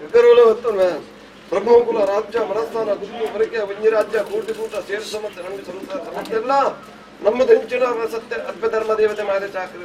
ವಿಕರೋಲ ಬ್ರಹ್ಮಕುಲ ರಾಜ್ಯ ಮನಸ್ಥಾನ ಗುಂಪು ಬರಿಕೆ ಒಂಜಿ ರಾಜ್ಯ ಕೂಟಿ ಕೂಟ ಸೇರು ಸಮಸ್ಯೆ ನಂಬಿ ಸಂಸಾರ ಸಮಸ್ಯೆ ಎಲ್ಲ ನಮ್ಮದು ಹೆಂಚಿನ ಸತ್ಯ ಅದ್ಭುತ ಧರ್ಮ ದೇವತೆ ಮಾದೆ ಚಾಕ್ರಿ.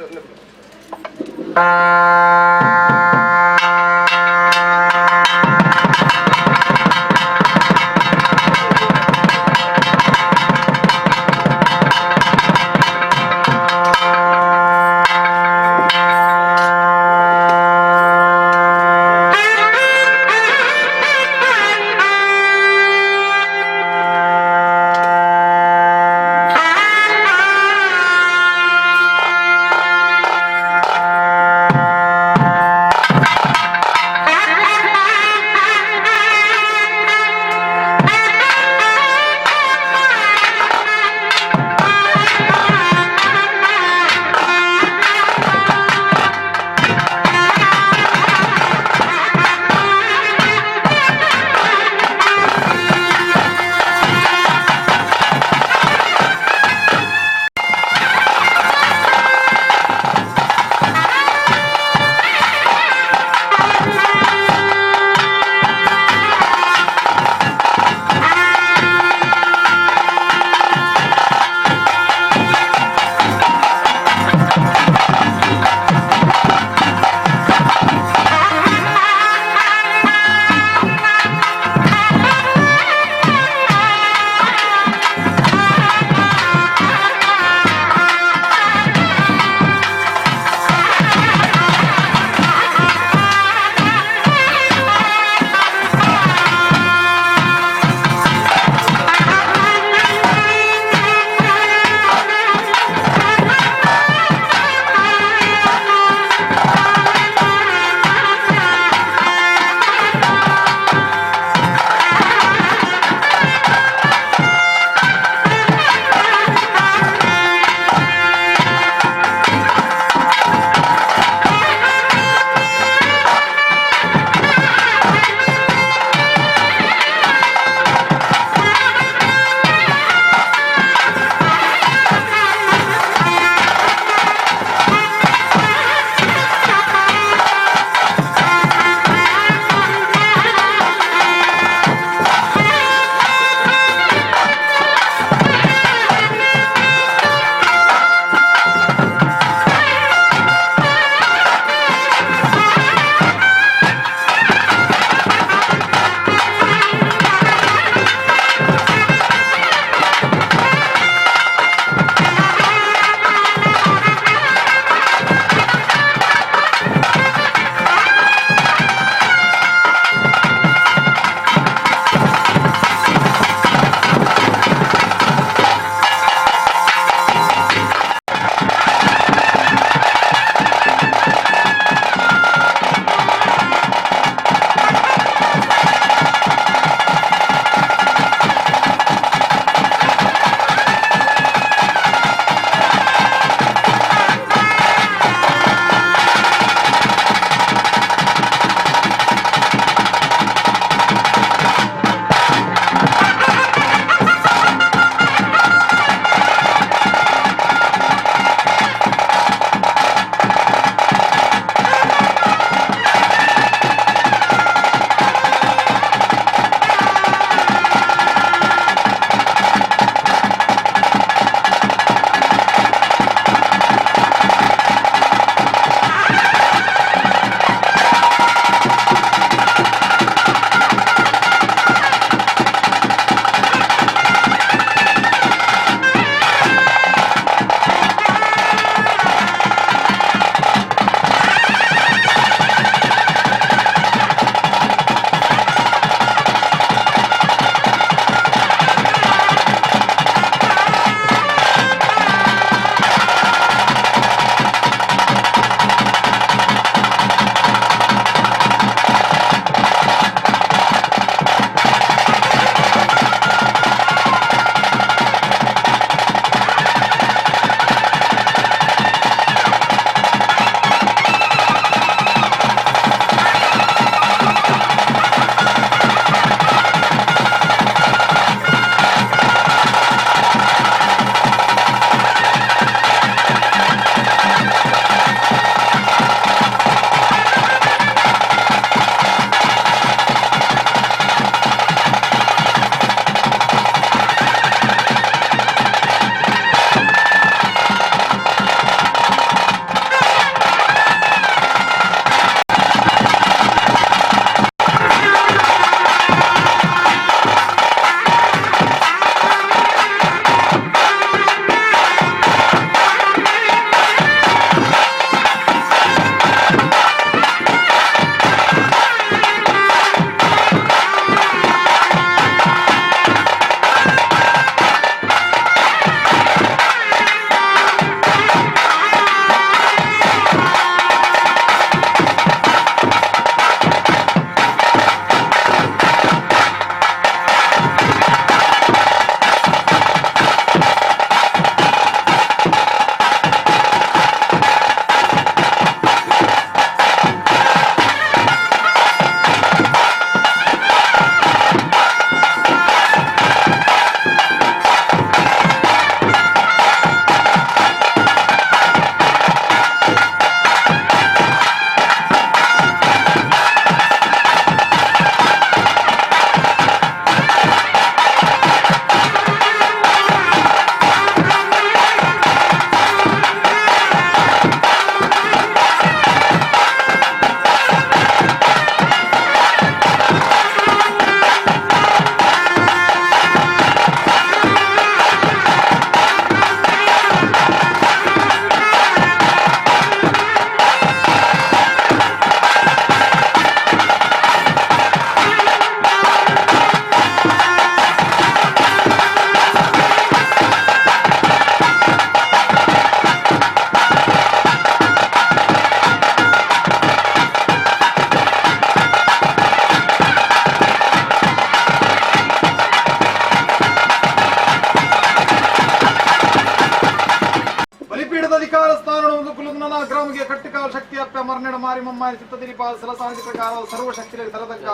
ಪಟ್ಟದ ಅಧಿಕಾರ ಸ್ಥಾನ ಕುಲುಗ್ನ ಗ್ರಾಮಿಗೆ ಕಟ್ಟಿಕಾಲ ಶಕ್ತಿ ಅಪ್ಪ ಮರ್ನೆಡ ಮಾರಿ ಮಮ್ಮಾರಿ ಚಿತ್ತದಿರಿಪ ಸಲಸಾನಿ ಪ್ರಕಾರ ಸರ್ವಶಕ್ತಿ ತರತಕ್ಕ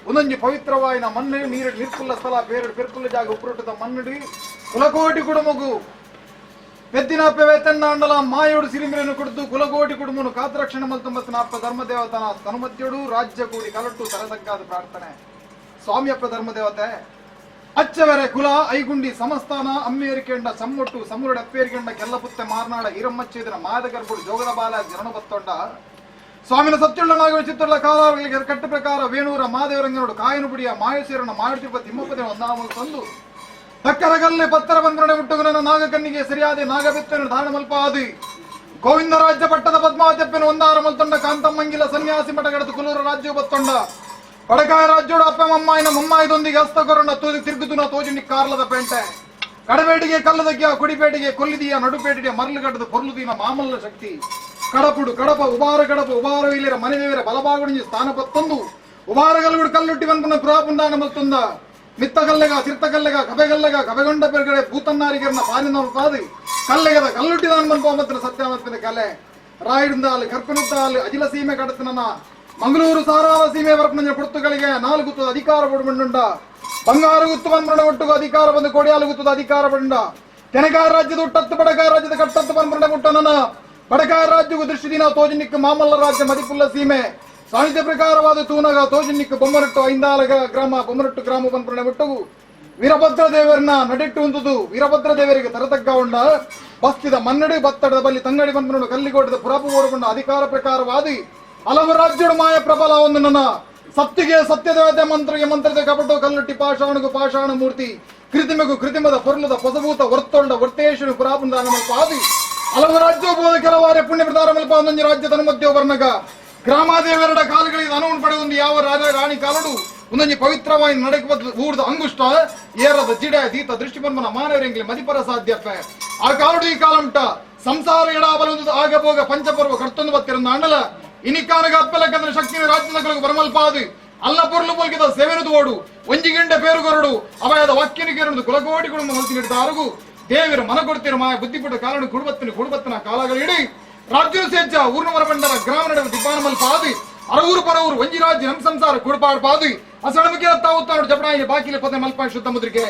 ಒಂದೊಂಜಿ ಪವಿತ್ರವಾಯಿನ ಮಣ್ಣು ನೀರು ನಿರ್ಕುಲ್ಲ ಸ್ಥಳ ಬೇರಡು ಪೆರ್ಕುಲ್ಲ ಜಾಗ ಉಪ್ಪುರುಟದ ಮಣ್ಣುಡಿ ಕುಲಕೋಟಿ ಕುಡುಮಗು ಪೆದ್ದಿನಪ್ಪೆ ವೇತನ್ನಾಂಡಲ ಮಾಯೋಡು ಸಿರಿಮಿರನ್ನು ಕುಡಿದು ಕುಲಕೋಟಿ ಕುಡುಮನು ಕಾತರಕ್ಷಣೆ ಮಲ್ತೊಂಬತ್ತನ ಧರ್ಮದೇವತನ ತನುಮತ್ಯಡು ರಾಜ್ಯ ಕೂಡಿ ಕಲಟ್ಟು ತರತಕ್ಕಾದ ಪ್ರಾರ್ಥನೆ. ಸ್ವಾಮಿಯಪ್ಪ ಧರ್ಮದೇವತೆ ಅಚ್ಚವೆರೆ ಕುಲ ಐಗುಂಡಿ ಸಮಸ್ಥಾನ ಅಮ್ಮೇರಿಕೆಂಡ ಸಮ್ಮೊಟ್ಟು ಸಮುರಡ ಅಪ್ಪೇರಿಕೆಂಡ ಕೆಲ್ಲಪುತ್ತೆ ಮಾರ್ನಾಡ ಈರಮ್ಮಚ್ಚೇದನ ಮಾದ ಗರ್ಭುಡು ಜೋಗದ ಬಾಲ ಜನನ ಬತ್ತೊಂಡ ಸ್ವಾಮಿನ ಸತ್ಯುಳ್ಳ ನಾಗವ ಚಿತ್ತುಳ್ಳ ಕಾಲಾವಗಳಿಗೆ ಕಟ್ಟು ಪ್ರಕಾರ ವೇಣೂರ ಮಾದೇವರಂಗನೋಡು ಕಾಯನುಬುಡಿಯ ಮಾಯಸೇರನ ಮಾಯುತಿರುವ ತಿಮ್ಮಪ್ಪದ ಒಂದಾಮಲು ತಂದು ತಕ್ಕರಗಲ್ಲೆ ಪತ್ತರ ಬಂದ್ರೊಡೆ ಹುಟ್ಟುಗನ ನಾಗಕನ್ನಿಗೆ ಸರಿಯಾದ ನಾಗಬೆತ್ತನು ಧಾರಣ ಮಲ್ಪಾದಿ ಗೋವಿಂದ ರಾಜ್ಯ ಪಟ್ಟದ ಪದ್ಮಾವತಿಯಪ್ಪನ ಒಂದಾರ ಮಲ್ತೊಂಡ ಕಾಂತಮ್ಮಂಗಿಲ ಸನ್ಯಾಸಿ ಮಠಗಡದು ಕುಲೂರ ರಾಜ್ಯ ಬತ್ತೊಂಡ ಬಡಕಾಯ ರಾಜ್ಯೋಡು ಅಪ್ಪ ಮಮ್ಮಾಯಿನ ಮಮ್ಮಾಯಿದೊಂದಿಗೆ ಹಸ್ತಕೊರಣ ತೋಜಿ ತಿರುಗುದುನ ತೋಜುಂಡಿ ಕಾರ್ಲದ ಪೇಂಟೆ ಕಡಬೇಟಿಗೆ ಕಲ್ಲದಕ್ಕಿಯ ಕುಡಿಪೇಟಿಗೆ ಕೊಲ್ಲಿದಿಯ ನಡುಪೇಟಿಗೆ ಮರಳುಗಡ್ಡದ ಪೊರ್ಲುದಿನ ಮಾಮಲ್ಲ ಶಕ್ತಿ ಕಡಪುಡು ಕಡಪ ಉಬಾರ ಕಡಪ ಉಬಾರ ಇಲ್ಲಿರ ಮನೆದೇವರ ಬಲಬಾಗುಡಿಂಜಿ ಸ್ಥಾನ ಪತ್ತೊಂದು ಉಬಾರಗಲ್ಗುಡು ಕಲ್ಲುಟ್ಟಿ ಬಂದ್ಕೊಂಡ ಪುರಾಪುಂದಾನ ಮಲ್ತೊಂದ ಮಿತ್ತಗಲ್ಲೆಗ ತಿರ್ತಗಲ್ಲೆಗ ಕಬೆಗಲ್ಲೆಗ ಕಬೆಗೊಂಡ ಪೆರ್ಗಡೆ ಭೂತನ್ನಾರಿಗರನ್ನ ಪಾನಿನ ಪಾದಿ ಕಲ್ಲೆಗದ ಕಲ್ಲುಟ್ಟಿದಾನ ಮನ್ಪೋಮತ್ತಿನ ಸತ್ಯಾಮತ್ತಿನ ಕಲೆ ರಾಯಿಡುಂದಾಲು ಕರ್ಪನುದ್ದಾಲು ಅಜಿಲ ಸೀಮೆ ಕಡತನ ಮಂಗಳೂರು ಸಾರಾಲ ಸೀಮೆ ವರಪನಂಜ ಪುರ್ತುಗಳಿಗೆ ನಾಲ್ಕು ಗುತ್ತದ ಅಧಿಕಾರ ಬಂಡುಂಡ ಬಂಗಾರು ಗುತ್ತು ಬಂದ್ರಣ ಒಟ್ಟುಗು ಅಧಿಕಾರ ಬಂದು ಕೊಡಿಯಾಲು ಗುತ್ತದ ಅಧಿಕಾರ ಬಂಡ ತೆನಗಾರ ರಾಜ್ಯದ ಹುಟ್ಟತ್ತು ಬಡಗಾರ ರಾಜ್ಯದ ಕಟ್ಟತ್ತು ಬಂದ್ರಣ ಮುಟ್ಟನನ ಬಡಗಾರ ರಾಜ್ಯಗೂ ದೃಷ್ಟಿ ದಿನ ತೋಜನಿಕ್ಕು ಮಾಮಲ್ಲ ರಾಜ್ಯ ಮದಿಪುಲ್ಲ ಸೀಮೆ ಸಾಹಿತ್ಯ ಪ್ರಕಾರವಾದ ತೂನಗ ತೋಜನಿಕ್ಕು ಬೊಮ್ಮನಟ್ಟು ಐಂದಾಲಗ ಗ್ರಾಮ ಬೊಮ್ಮನಟ್ಟು ಗ್ರಾಮ ಬಂದ್ರಣ ಒಟ್ಟುಗು ವೀರಭದ್ರ ದೇವರನ್ನ ನಡಿಟ್ಟು ಉಂದುದು ವೀರಭದ್ರ ದೇವರಿಗೆ ತರತಗ್ಗ ಉಂಡ ಬಸ್ತಿದ ಮನ್ನಡಿ ಬತ್ತಡದ ಬಲ್ಲಿ ತಂಗಡಿ ಬಂದ್ರನು ಕಲ್ಲಿಗೋಟದ ಪುರಾಪು ಓಡಗೊಂಡ ಅಧಿಕಾರ ಪ್ರಕಾರವಾದಿ ಹಲವು ರಾಜ್ಯಡು ಮಾಯ ಪ್ರಬಲ ಒಂದು ನನ್ನ ಸತ್ತಿಗೆ ಸತ್ಯದೇವತೆ ಮಂತ್ರಿಗೆ ಮಂತ್ರದ ಕಪಟು ಕಲ್ಲುಟ್ಟಿ ಪಾಷಾಣಗು ಪಾಷಾಣ ಮೂರ್ತಿ ಕೃತಿಮೆಗು ಕೃತಿಮದ ಪೊರ್ಲದ ಪೊಸಭೂತ ವರ್ತೊಂಡ ವರ್ತೇಶನು ಪುರಾಪುಂದಾನ ಮಲ್ಪಾದಿ ಹಲವು ರಾಜ್ಯ ಬೋಧ ಕೆಲವಾರೆ ಪುಣ್ಯ ಪ್ರದಾರ ಮಲ್ಪ ಒಂದೊಂದು ರಾಜ್ಯ ತನ್ಮಧ್ಯ ವರ್ಣಗ ಗ್ರಾಮಾದೇವರಡ ಕಾಲುಗಳಿಗೆ ಅನುವು ಪಡೆಯೊಂದು ಯಾವ ರಾಜ ರಾಣಿ ಕಾಲಡು ಒಂದೊಂದು ಪವಿತ್ರವಾಗಿ ನಡೆಕ ಊರ್ದ ಅಂಗುಷ್ಟ ಏರದ ಜಿಡ ದೀತ ದೃಷ್ಟಿ ಬಂದನ ಮಾನವರಂಗ್ಲಿ ಮದಿಪರ ಸಾಧ್ಯಪ್ಪೆ ಆ ಕಾಲಡು ಈ ಕಾಲಂಟ ಸಂಸಾರ ಎಡಾಬಲೊಂದು ಆಗಬೋಗ ಪಂಚಪರ್ವ ಕರ್ತೊಂದು ಬತ್ತಿರಂದ ಅಣ್ಣಲ ಇನಿಕಾನಗ ಅಪ್ಪಲಕ್ಕಂದ್ರೆ ಶಕ್ತಿನ ರಾಜ್ಯದ ಬರಮಲ್ಪಾದು ಅಲ್ಲ ಪೊರ್ಲು ಪೊಲ್ಕಿದ ಸೇವೆನದು ಓಡು ಒಂಜಿಗಿಂಡ ಪೇರುಗೊರಡು ಅವಯದ ವಾಕ್ಯನಿಗೆ ಕುಲಕೋಟಿ ಕುಟುಂಬ ಹೊಲಸಿ ನೀಡಿದ ದೇವಿರ ಮನ ಕೊಡ್ತಿರ ಮಾಯ ಬುದ್ಧಿಪುಟ ಕಾಲನು ಕುಡುಬತ್ತಿನ ಕುಡುಬತ್ತಿನ ಕಾಲಗಳಿಡಿ ರಾಜ್ಯ ಸೇಜ್ಜ ಊರ್ನ ಮರಬಂಡರ ಗ್ರಾಮ ನಡುವೆ ದಿಬ್ಬಾನ ಮಲ್ಪಾದು ಅರವೂರು ಪರವೂರು ಒಂಜಿ ರಾಜ್ಯ ನಮ್ ಸಂಸಾರ ಕುಡುಪಾಡು ಪಾದು ಅಸಡಮುಖಿಯ ತಾವು ತಾನು ಜಪಡಾಯಿ ಬಾಕಿಲೆ ಪದ ಮಲ್ಪಾಯಿ ಶುದ್ಧ ಮುದ್ರಿಕೆ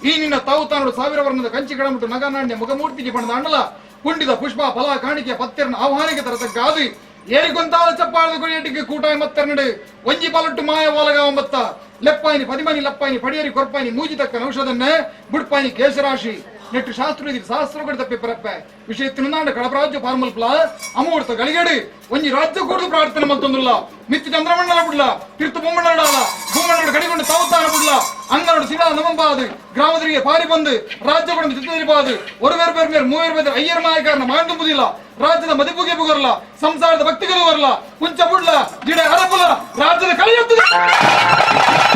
ಈ ನಿನ್ನ ತಾವು ತಾನು ಸಾವಿರ ವರ್ಣದ ಕಂಚಿ ಕಡಮುಟ್ಟು ನಗನಾಣ್ಯ ಮುಖಮೂರ್ತಿಗೆ ಬಣ್ಣದ ಅಣ್ಣಲ ಕುಂಡಿದ ಪುಷ್ಪ ಫಲ ಕಾಣಿಕೆ ಪತ್ತೆರನ ಆಹ್ವಾನಿಗೆ ತರತಕ್ಕಾದು ಏರಿಗೊಂತಾಲ ಚಪ್ಪಾಳದ ಗುರಿಯಟಿಗೆ ಕೂಟಾಯ ಮತ್ತೆರನಡು ಒಂಜಿ ಪಲಟ್ಟು ಮಾಯ ಓಲಗ ಒಂಬತ್ತ ಲೆಪ್ಪಾಯಿನಿ ಪದಿಮನಿ ಲಪ್ಪಾಯಿನಿ ಪಡಿಯರಿ ಕೊರ್ಪಾಯಿನಿ ಮೂಜಿ ತಕ್ಕ ಔಷಧನ್ನೇ ಬುಡ್ಪಾಯಿನಿ ಕೇಶರಾಶಿ ನೆಟ್ಟು ಶಾಸ್ತ್ರ ಇದು ಶಾಸ್ತ್ರಗಳು ತಪ್ಪಿ ಪರಪ್ಪೆ ವಿಷಯ ತಿರುನಾಂಡ ಕಡಪರಾಜ್ಯ ಫಾರ್ಮಲ್ ಪ್ಲಾ ಅಮೂರ್ತ ಗಳಿಗಡಿ ಒಂಜಿ ರಾಜ್ಯ ಕೂಡದು ಪ್ರಾರ್ಥನೆ ಮಲ್ತೊಂದುಲ್ಲ ಮಿತ್ತು ಚಂದ್ರಮಂಡಲ ಬಿಡ್ಲ ತಿರ್ತು ಬೊಮ್ಮಣ್ಣ ಭೂಮಣ್ಣ ಕಡಿಗೊಂಡು ತಾವುತ್ತಾನ ಬಿಡ್ಲ ಅಂಗನೋಡು ಶಿವ ನಮಂಬಾದು ಗ್ರಾಮದರಿಗೆ ಪಾರಿ ಬಂದು ರಾಜ್ಯ ಕೊಡು ಚಿತ್ತದಿರಿಬಾದು ஒரு பேர் பேர் மேல் மூவர் பேர் ஐயர் மாயக்காரನ மாண்டு ರಾಜ್ಯದ ಮದಿಪುಗೆ ಬರಲ್ಲ ಸಂಸಾರದ ಭಕ್ತಿಗಳು ಬರಲ್ಲ ಕುಂಚ ಬುಡ್ಲ ಗಿಡ ಹರಪುಲ ರಾಜ್ಯದ ಕಳೆಯುತ್ತದೆ.